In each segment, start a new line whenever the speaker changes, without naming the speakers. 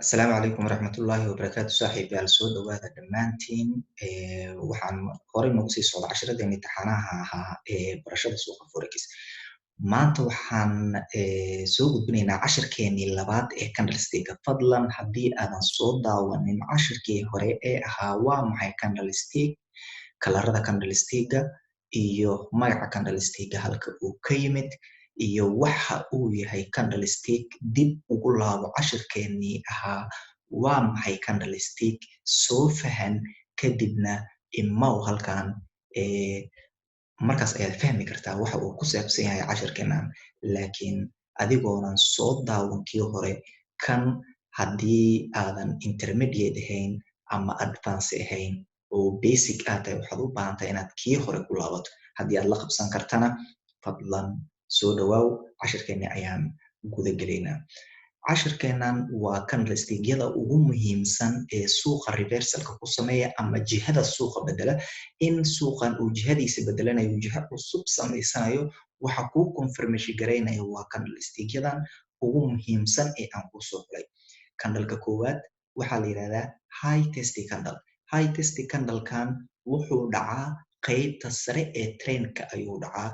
Asalaamu calaykum waraxmatullaahi wabarakaatu. Saaxiibayaal, soo dhawaada dhammaantiin. Waxaan horey noogu sii socda cashiradeen imtixaanaha ahaa ee barashada suuqa forex. Maanta waxaan soo gudbinaynaa cashirkeenii labaad ee candlestick. Fadlan, haddii aadan soo daawanin cashirkii hore ee ahaa waa maxay candlestick, kalarada candlesticka iyo magaca candlesticka halka uu ka yimid iyo waxa uu yahay candlestick, dib ugu laabo cashirkeenii ahaa waa maxay candlestick, soo fahan, kadibna imaw halkan. Markaas ayaad fahmi kartaa waxa uu ku saabsan yahay cashirkeenan. Laakiin adigoonan soo daawan kii hore, kan haddii aadan intermediate ahayn ama advance ahayn oo basic aad tahay, waxaad u baahan tahay inaad kii hore ku laabato. Haddii aad la qabsan kartana, fadlan soo dhawaaw. Cashirkeeni ayaan guda gelaynaa. Cashirkeenan waa candlestickyada ugu muhiimsan ee suuqa reversalka ku sameeya ama jihada suuqa bedela. In suuqan uu jihadiisa bedelanayo, jiha cusub samaysanayo, waxa kuu confirmation garaynaya waa candlestickyadan ugu muhiimsan ee aan kusoo xulay. Candleka koowaad waxaa la yidhahdaa high test candle. High test candlekan wuxuu dhacaa qeybta sare ee trendka ayuu dhacaa,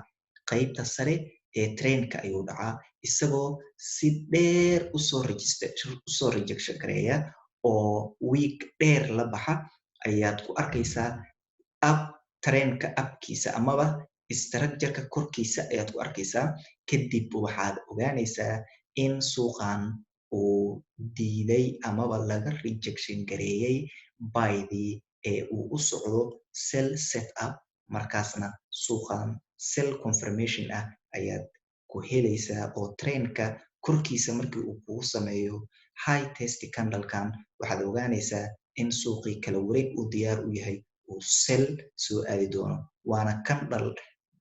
qeybta sare ee trendka ayuu dhacaa, isagoo si dheer usoo register, usoo rejection gareeya oo wick dheer la baxa ayaad ku arkaysaa. Up trendka upkiisa amaba structureka korkiisa ayaad ku arkaysaa. Kadib waxaad ogaanaysaa in suuqan uu diiday amaba laga rejection gareeyey buydii ee uu u socdo sell set up. Markaasna suuqan sell confirmation ah ayaad ku helaysaa oo trendka korkiisa markii uu kugu sameeyo high test candlekan, waxaad ogaanaysaa in suuqii kala wareeg uu diyaar u yahay, uu sell soo aadi doono. Waana candle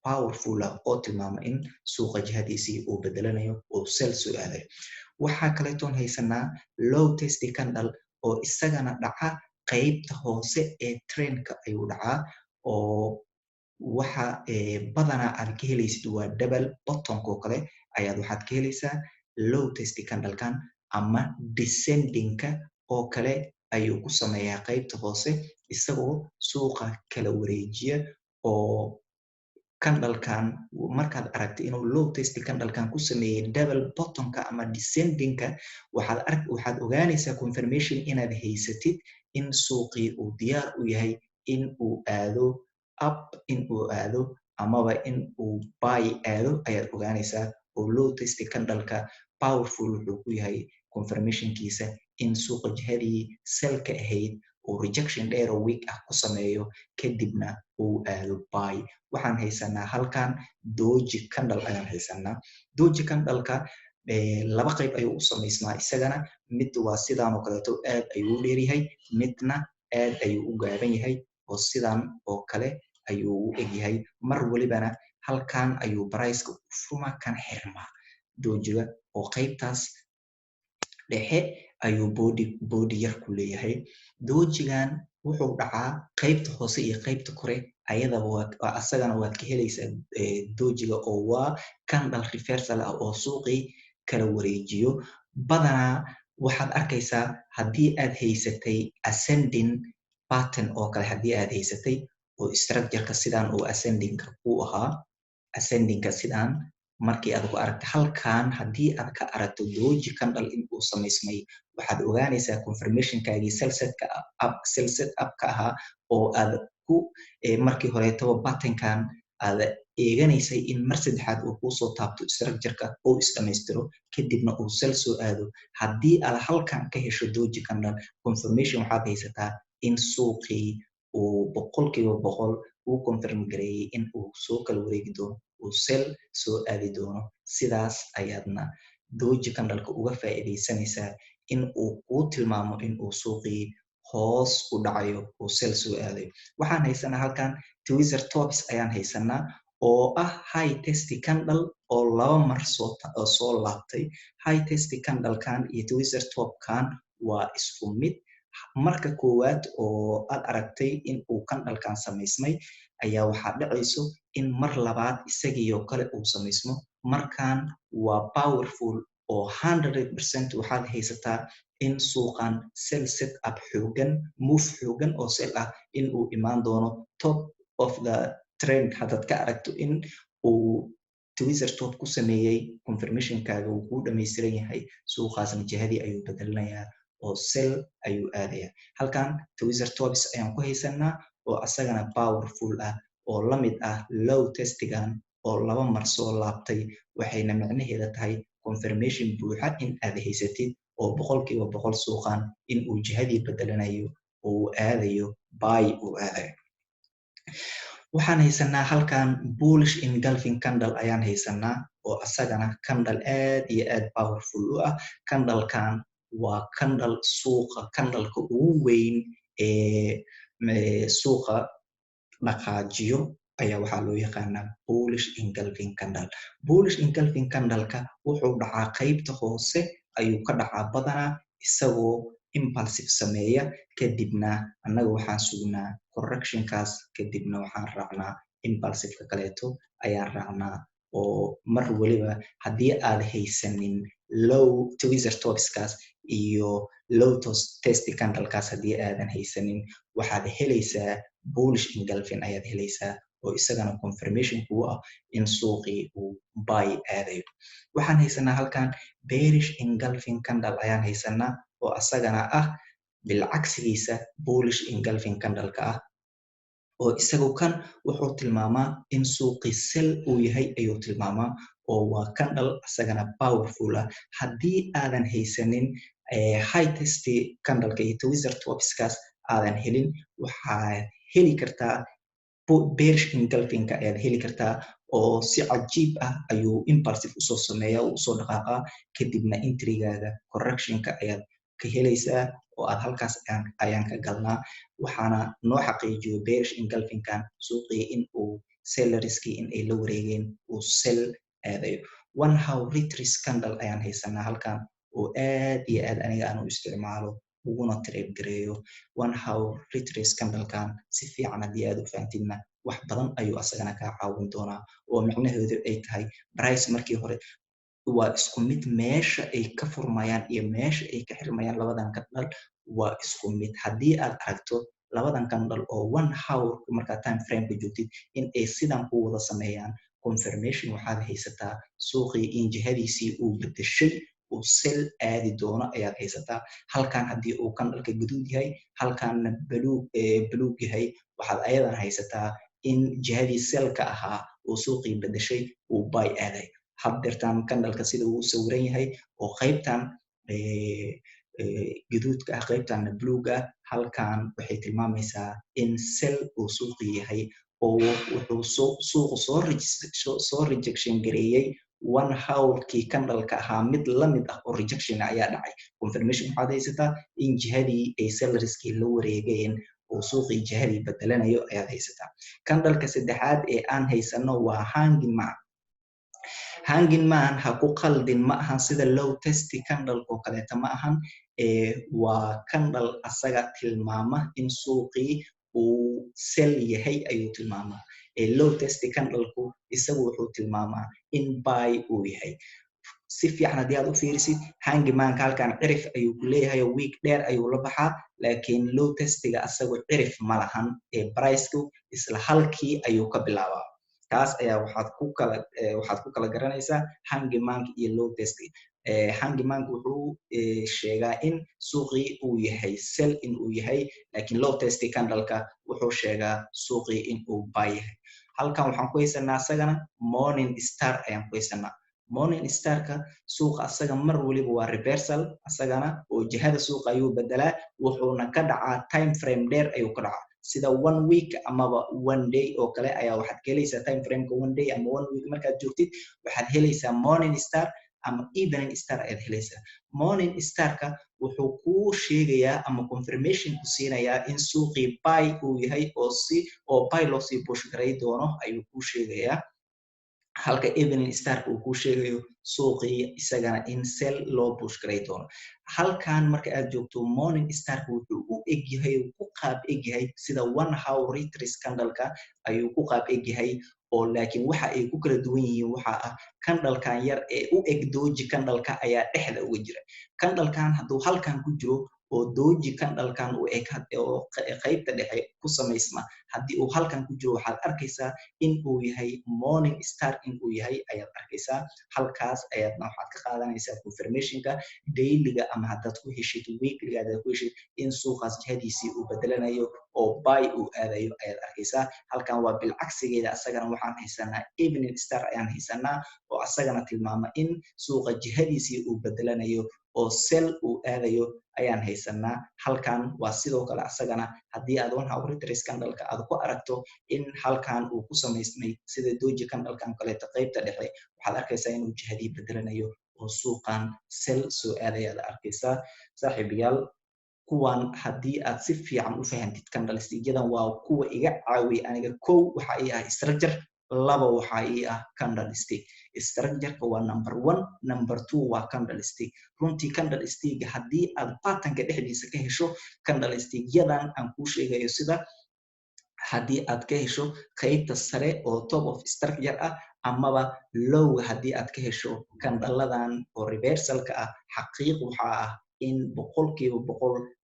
powerful ah oo tilmaama in suuqa jihadiisii uu bedelanayo, uu sell soo aadayo. Waxaa kaleetoon haysanaa low test candle oo isagana dhaca qeybta hoose ee trendka ayuu dhacaa, oo waxa badanaa aad ka helaysid waa double bottomka oo kale ayaad waxaad ka helaysaa low test candlekan, ama descendingka oo kale ayuu ku sameeyaa qeybta hoose, isagoo suuqa kala wareejiya. Oo candlekan markaad aragto inuu low test candlekan ku sameeyey double bottomka ama descendingka, waxaad ogaanaysaa confirmation inaad haysatid in suuqii uu diyaar u yahay in uu aado up, in uu aado amaba in uu buy aado ayaad ogaanaysaa. Oo low test candleka powerful wuxuu ku yahay confirmationkiisa in suuqa jihadii sellka ahayd uu rejection dheer oo wick ah ku sameeyo, kadibna uu aado buy. Waxaan haysanaa halkan doji candle ayaan haysanaa. Doji candleka laba qayb ayuu u samaysmaa isagana. Mid waa sidaan oo kaleeto, aad ayuu u dheeryahay, midna aad ayuu u gaaban yahay oo sidan oo kale ayuu u egyahay. Mar walibana halkan ayuu priceka u furmaa kan xirmaa dojiga, oo qaybtaas dhexe ayuu body yar ku leeyahay. Dojigan wuxuu dhacaa qaybta hoose iyo qaybta kore ayadaba asagana waad ka helaysaa dojiga, oo waa candle reversal ah oo suuqii kala wareejiyo. Badanaa waxaad arkaysaa haddii aad haysatay ascending pattern oo kale, haddii aad haysatay oo structureka sidaan uu ascendingka ku ahaa, ascendingka sidaan markii aad ku aragto halkan, haddii aad ka aragto doji candle in uu samaysmay, waxaad ogaanaysaa confirmationkaagii sell set up ka ahaa oo aad ku markii horeetaba patternkan aad eeganaysay in mar saddexaad uu kuusoo taabto structureka oo isdhamaystiro, kadibna uu sell soo aado. Haddii aad halkan ka hesho doji candle confirmation, waxaad haysataa in suuqii uu 100% uu confirm gareeyey in uu soo kala wareegi doono, uu sell soo aadi doono. Sidaas ayaadna doji candleka uga faa'iidaysanaysaa in uu kuu tilmaamo in uu suuqii hoos u dhacayo, uu sell soo aadayo. Waxaan haysanaa halkan tweezer tops ayaan haysanaa, oo ah high test candle oo laba mar soo laabtay. High test candlekan iyo tweezer topkan waa isku mid. Marka koowaad oo aad aragtay in uu candlekan samaysmay ayaa waxaa dhacayso in mar labaad isagiyo kale uu samaysmo. Markan waa powerful. Oo 100% waxaad haysataa in suuqan sell set up xoogan, move xoogan oo sell ah in uu imaan doono. Top of the trend haddaad ka aragto in uu tweezer top ku sameeyey, confirmationkaaga wuu kuu dhamaystiran yahay. Suuqaasna jihadii ayuu bedelinayaa oo sell ayuu aadayaa. Halkan tweezer tops ayaan ku haysanaa oo asagana powerful ah oo la mid ah low testigan oo laba mar soo laabtay. Waxayna micnaheeda tahay confirmation buuxa in aad haysatid oo 100% suuqan in uu jihadii bedelanayo oo uu aadayo buy uu aadayo. Waxaan haysanaa halkan bullish engulfing candle ayaan haysanaa oo asagana candle aad iyo aad powerful u ah. Candlekan waa candle suuqa, candleka ugu weyn ee suuqa dhaqaajiyo ayaa waxaa loo yaqaanaa bullish engulfing candle. Bullish engulfing candleka wuxuu dhacaa qaybta hoose ayuu ka dhacaa badanaa, isagoo impulsive sameeya. Kadibna annaga waxaan sugnaa correctionkaas, kadibna waxaan raacnaa impulsiveka kaleeto ayaan raacnaa. Oo mar weliba haddii aad haysanin low tweezer topskaas iyo low test candlekaas, haddii aadan haysanin, waxaad helaysaa bullish engulfing ayaad helaysaa oo isagana confirmation kuu ah in suuqii uu buy aadayo. Waxaan haysanaa halkan bearish engulfing candle ayaan haysanaa oo asagana ah bilcagsigiisa bullish engulfing candleka ah, oo isagu kan wuxuu tilmaamaa in suuqii sell uu yahay ayuu tilmaamaa, oo waa candle asagana powerful ah. Haddii aadan haysanin high test candleka iyo tweezer topskaas aadan helin, waxaad heli kartaa bearish engulfingka ayaad heli kartaa, oo si cajiib ah ayuu impulsive usoo sameeya, uu usoo dhaqaaqaa. Kadibna entrygaaga correctionka ayaad ka helaysaa oo aad halkaas ayaan ka galnaa. Waxaana noo xaqiijiyo bearish engulfingkan suuqii in uu sellerskii in ay la wareegeen, uu sell aadayo. One hour retrace candle ayaan haysanaa halkan oo aad iyo aad aniga aan u isticmaalo uguna trade gareeyo. One hour retrace candlekan si fiican haddii aad u fahantidna, wax badan ayuu asagana kaa caawin doonaa, oo micnaheedu ay tahay price markii hore waa isku mid. Meesha ay ka furmayaan iyo meesha ay ka xirmayaan labadan candle waa isku mid. Haddii aad aragto labadan candle oo one hour markaa time frameka joogtid in ay sidan ku wada sameeyaan, confirmation waxaad haysataa suuqii in jihadiisii uu bedeshay, uu sell aadi doono ayaad haysataa. Halkan haddii uu candleka gaduud yahay, halkanna buluug yahay, waxaad ayadan haysataa in jihadii sellka ahaa uu suuqii bedeshay, uu buy aaday. Haddeertaan candleka sida uu sawiran yahay oo qaybtan gaduudka ah, qaybtanna buluug ah, halkan waxay tilmaamaysaa in sell uu suuqii yahay, oo wuxuu suuqu soo rejection gareeyey one hourkii candleka ahaa. Mid lamid ah oo rejection ayaa dhacay. Confirmation waxaad haysataa in jihadii ay sellerskii la wareegeen oo suuqii jihadii bedelanayo ayaad haysataa. Candleka saddexaad ee aan haysano waa hanging man. Hanging man ha ku qaldin, ma ahan sida low test candle oo kaleeta, ma ahan. Waa candle asaga tilmaama in suuqii uu sell yahay ayuu tilmaamaa. Low test candleku isagu wuxuu tilmaamaa in buy uu yahay. Si fiican haddii aad u fiirisid hanging manka, halkan cirif ayuu ku leeyahay oo wick dheer ayuu la baxaa, laakiin low testiga asagu cirif ma lahan ee priceku isla halkii ayuu ka bilaabaa. Taas ayaa waxaad ku kala garanaysaa hanging manka iyo low test. Hanging manka wuxuu sheegaa in suuqii uu yahay sell in uu yahay, laakiin low test candleka wuxuu sheegaa suuqii in uu buy yahay. Halkan waxaan ku haysanaa asagana morning star ayaan ku haysanaa. Morning starka suuqa asaga mar waliba waa reversal asagana, oo jihada suuqa ayuu bedelaa. Wuxuuna ka dhacaa time frame dheer ayuu ka dhacaa, sida one week amaba one day oo kale ayaa waxaad ka helaysaa. Time frameka one day ama one week markaad joogtid, waxaad helaysaa morning star ama evening star ayaad helaysaa. Morning starka wuxuu kuu sheegayaa ama confirmation ku siinayaa in suuqii buy uu yahay, oo si oo buy loo sii push garay doono ayuu kuu sheegayaa, halka evening starka uu kuu sheegayo suuqii isagana in sell loo push garay doono. Halkan marka aad joogto, morning starka wuxuu u egyahay, ku qaab egyahay sida one hour retrace candleka ayuu ku qaab egyahay. Oo laakiin waxa ay ku kala duwan yihiin waxa ah candlekan yar ee u eg doji candleka ayaa dhexda uga jira. Candlekan hadduu halkan ku jiro oo doji candlekan u eg oo qaybta dhexe ku samaysma, haddii uu halkan ku jiro, waxaad arkaysaa in uu yahay morning star in uu yahay ayaad arkaysaa. Halkaas ayaadna waxaad ka qaadanaysaa confirmationka dailyga, ama haddaad ku heshid weeklyga, haddaad ku heshid in suuqaas jihadiisii uu bedelanayo oo buy uu aadayo ayaad arkaysaa. Halkan waa bilcagsigeeda. Asagana waxaan haysanaa evening star ayaan haysanaa, oo asagana tilmaama in suuqa jihadiisii uu bedelanayo oo sell uu aadayo ayaan haysanaa. Halkan waa sidoo kale, asagana haddii aad 1 hour retrace candleka aad ku aragto in halkan uu ku samaysmay sida doji candlekan kaleeto qaybta dhexe, waxaad arkaysaa inuu jihadii bedelanayo oo suuqan sell soo aadayaad arkaysaa. Saaxiibayaal, kuwan haddii aad si fiican u fahantid, candlestickyadan waa kuwa iga caawiya aniga. Kow waxa ii ah structure, laba waxa ii ah candlestick. Structureka waa number one, number two waa candlestick. Runtii candlestick haddii aad patternka dhexdiisa ka hesho, candlestickyadan aan kuu sheegayo, sida haddii aad ka hesho qaybta sare oo top of structure ah, amaba lowga haddii aad ka hesho candleladan oo reversalka ah, xaqiiq waxaa ah in 100%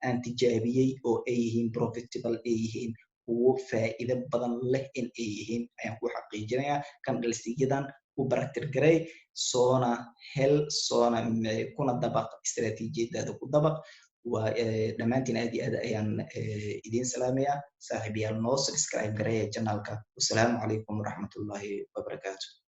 aan tijaabiyey oo ay yihiin profitable, ay yihiin kuwo faa'iido badan leh in ay yihiin ayaan ku xaqiijinayaa. Candlestickyadan ku practice garay, soona hel, soona kuna dabaq, istaraatiijiyadaada ku dabaq. Waa dhammaantiin aad iyo aad ayaan idiin salaamayaa, saaxiibayaal. Noo subscribe gareeya channelka. Wasalaamu calaykum waraxmatullaahi wabarakaatu.